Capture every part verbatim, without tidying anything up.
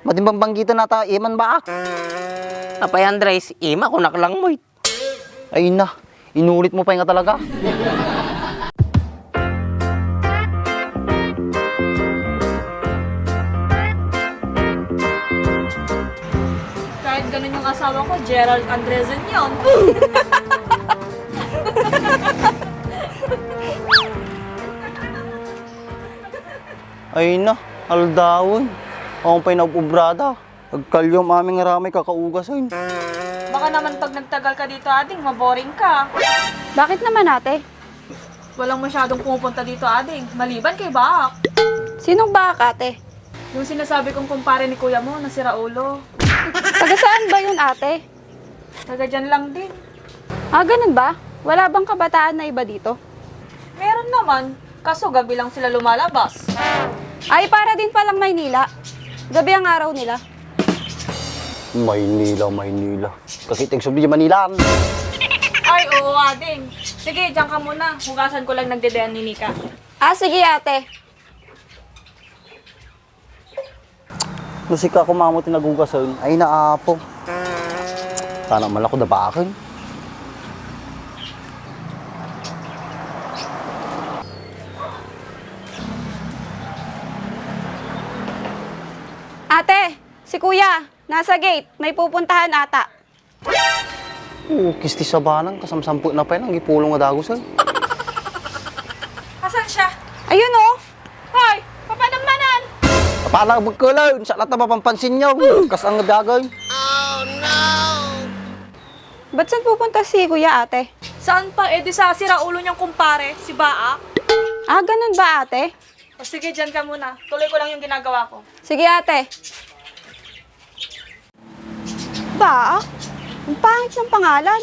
Madi bangbanggiten ta iman, baak. Apay, Andres, ima, kunak lang mo, eh. Ay na, inulit mo pa nga talaga. Kahit ganun yung asawa ko, Gerald Andresen yun. Ay na, aldawen. Ako pa'y naub-ubrada. Agkalyom amin nga ramay kakaugasen. Baka naman pag nagtagal ka dito, ading, maboring ka. Bakit naman, ate? Walang masyadong pumupunta dito, ading, maliban kay Baak. Sinong Baak, ate? Yung sinasabi kong kumpare ni kuya mo na si Raulo. Taga saan ba yun, ate? Taga dyan lang din. Ah, ganun ba? Wala bang kabataan na iba dito? Meron naman, kaso gabi lang sila lumalabas. Ay, para din palang Maynila. Gabi ang araw nila. Maynila, Maynila. Kakita yung subli di Manila. Ay, oo, ading. Sige, diyan ka muna. Hugasan ko lang nagdedean ni Nika. Ah, sige, ate. No sika ko mamo ti nagugasen, ay na, apo. Sana malako da baken. Ate, si Kuya, nasa gate. May pupuntahan ata. Oh, kisti sabanan, kasamsampet na pay nang ipulong nga dagus, ay. Asan siya? Ayun, oh. Hoy, papanam manan? Paano ang magkulaw? Sa lahat na mapampansin niyo. Kas ang dagay. Ba't saan pupunta si Kuya, ate? Saan pa? Eh, di sa sira ulo niyang kumpare, si Baa. Ah, ganun ba, ate? O sige, dyan ka muna. Tuloy ko lang yung ginagawa ko. Sige, ate. Ba? Ang pangit ng pangalan.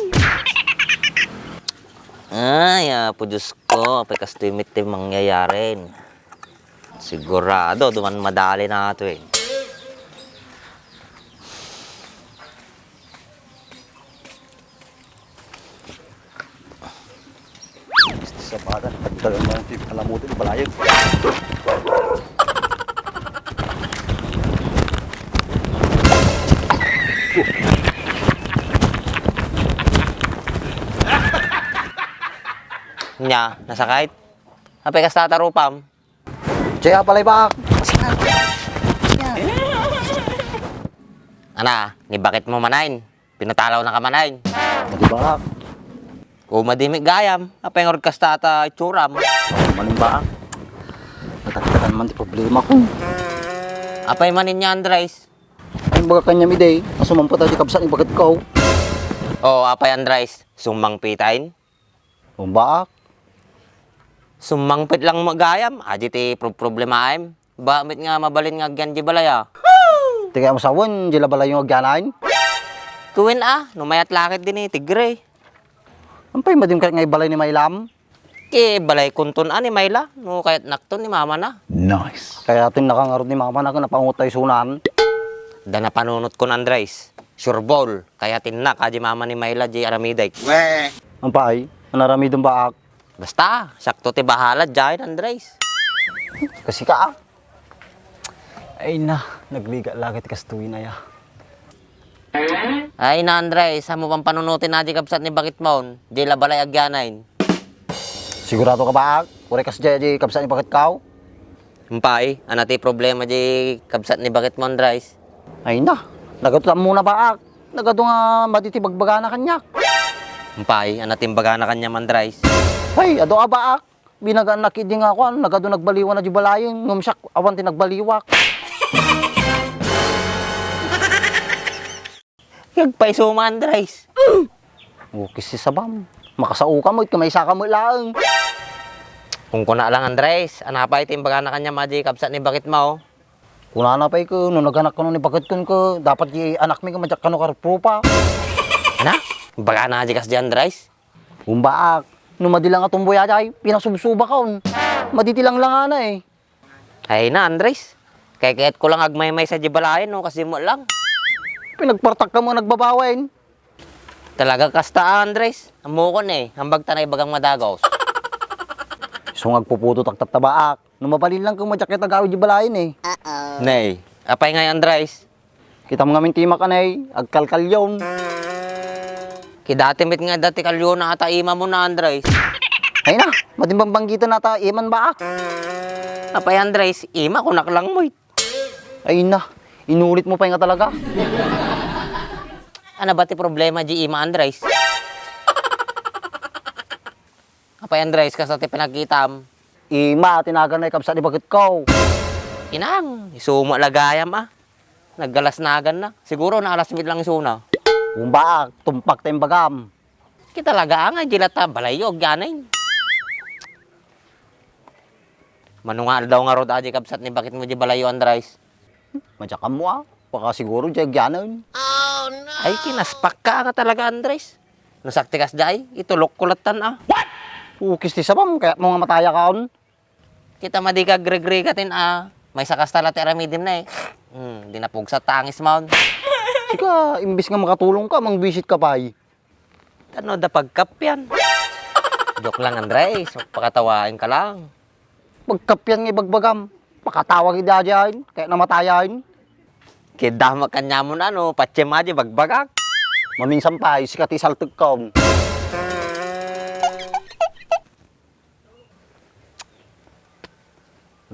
Ay, Apo Diyos ko, apay kastoy met ti mangyayari. Sigurado, duman madali na ito eh. Sa bata, nagdagan mo ng palamuti ng balayan. Nya, nasakit? Apay kasta tarupam? Jay, apalay ba? Ana, ni bakit mo manain? Pinatalaw na ka man ay. Di ba? Kumadimik gayam, apay nga kasta ta itsuram. Manin ba? Nataktakan man ti problema ko. Apay manin niya, Andres? Ay, baga kanyam iday, asuman pa tayo kabsat ni bagat ko. O, apay, Andres, sumang pitain? Umbaak. Sumangpet lang mo gayam, adi ti pro-, problemaem. Ba, met nga mabalin nga agyan di balay, a? Ti kayam sawen, di la balay yung agyanan? Kuwen, a, no mayat lakit din, eh, tigre. Ampay madim kayat nga ibalay ni Maylam? Ti balay kunton a ni Mayla, no kayat nakton ni mama na. Nice. Kaya tin nakangarod ni mama na, kung napangut tayo sunan. Da napanunot ko na, Andres. Sure ball, kaya tinnak, adi mama ni Mayla, di aramidek. Weh. Ampay, anaramidon baak? Basta, sakto ti bahala, diay, Andres. Kasi ka, a? Ay na, nagligat lakit kastoy na ya. Ay na, Andres, amo pampanunutin na di kabsat ni bakit mo, di la balay agyanain. Sigurado ka ba, a? Uray kas di, di kabsat ni bakit ka, o? Umpay, ana ti problema di kabsat ni bakit mo, Andres? Ay na, nagatutan muna ba, a? Nagadu nga madi ti bagbagana kaniak. Umpay, ana ti imbagana kaniam, Andres? Ay, adu a baak. Binagaan na kidi nga kuan, nagadu nagbaliwan na di balayen, ngem siak, awan ti nagbaliwak. Agpayso man, Andres. Ukis ti sabam. Makasao ka met, kamaysa ka met laeng. Kunkuna lang, Andres, ana pay ti imbagana kaniam madi kabsat ni bakit mo? Kunana pay ket, no naganak kano ni bakit kun ket, dapat di anak mi nga madiak kano karuprupa. Ana? Imbagana di kas di, Andres? Umbaak, no madi lang a tumboy a diay, pinasubsuba ka on. Madi ti langlangana, eh. Ay na, Andres. Kayat ko lang agmaymaysa di balayen, no, kasi mo lang. Pinagpartak ka mo nagbabawen. Talaga kasta, Andres. Ammokon, eh. Ambag ta na ibagang madagos. Isu nga agpuputo taktattabaak. No mabalin lang kung madiak ket agawid di balayen, eh. Nay, apay ngay, Andres? Kitam ngamin ti imak, anay, agkalkalyon. Kidati met nga dati kalyona ata imamon na, Andres. Ay na, madimbang banggitan ata iman ba? Apay, Andres, ima ko naklang mo. Ay na, inulit mo pa nga talaga. Ano ba ti problema di ima, Andres? Apay, Andres, kasta ti pinagkitam? Ima, tinagan na ikabsat ni bakit ko. Inang, isuma lagayam, ah. Naggalasnagan na. Siguro naalas mit lang isuna. Umbaak, tumpak ta imbagam. Kita talaga nga, di lata balayo, agyanin. Manungal daw nga rod, adi kabsat ni bakit mo di balayo, Andres? Madya ka mo, ah. Baka siguro di agyanin. Ay, kinaspak ka nga talaga, Andres. Nasakti kas jay, itulok ko latan, ah. Ukis ti sabam, kaya mo nga mataya kaon. Kita madi ka agregregatin, ah. May sakas tala ti aramidim na, eh. Hmm, di napugsat tangis maon. Sika, imbis nga makatulong ka, mangbisit ka pay. Tano da pagkapyan. Joke lang, Andres. Pakatawain ka lang. Pagkapyan nga ibagbagam. Pakatawag idi adiain, kaya namatayain. Kidama kanyamon ano, patse madi bagbagak. Maminsan pay, sika ti saltek kon.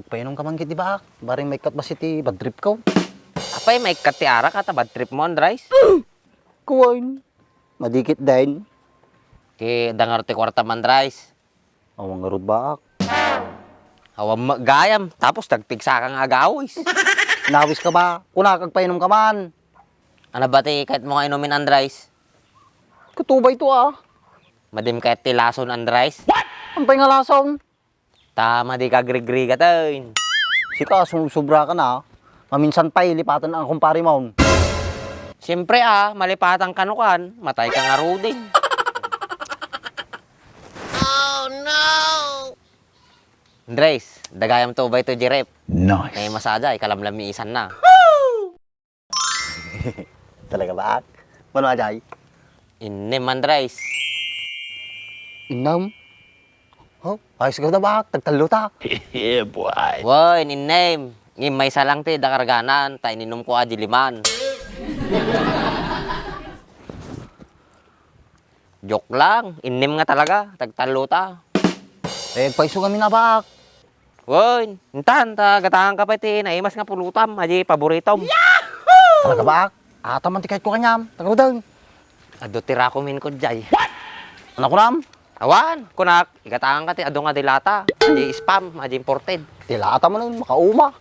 Nagpainom ka man ket di baak, bareng maikkat basi ti bad trip ko. Apay, maikkat ti arak ata bad trip mo, Andres? Kuwain. Madikit din. Ki dangar ti kwarta, Andres. Awan ngarud baak. Awan met gayam, tapos nagpigsa ka nga agawis. Nawis ka ba? Kunak, agpainom ka man. Ano ba ti kayat mo nga inumin, Andres? Katuba ito, ah. Madim kayat ti lason, Andres? Ampay nga lason? Ta madi ka agrigrigat, ay. Sika, sumubra ka na. Maminsan pay, lipatan ang kumpare mo. Siyempre, ah, malipatan ka no kan, matay ka nga rudin. Andres, dagayam to ba ito, Jerep? Nice. May masada, ikalamlamisan na. Talaga ba, Ak? Mano ajay? Innem, Andres. Innem? Oh, ayos ka na ba, Ak? Tagtallo ta. Yeah, boy. Wen, innem. Ngem maysa lang ti dakarganan, ta ininom ko adi liman. Joke lang, innem nga talaga, tagtallo ta. Eh, agpaiso kami na ba, Ak? Wen, intan, ta gatangan ka pay ti naimas nga pulutam, adi paboritom. Talaga ba, Ak? Ata man ti kayat ko kaniam, tagrudeng. Adu ti rakumin ko jay. Ano kunam? Awan, kunak, igatangan ka ti adu nga dilata, adi spam, adi imported. Dilata man, makauma.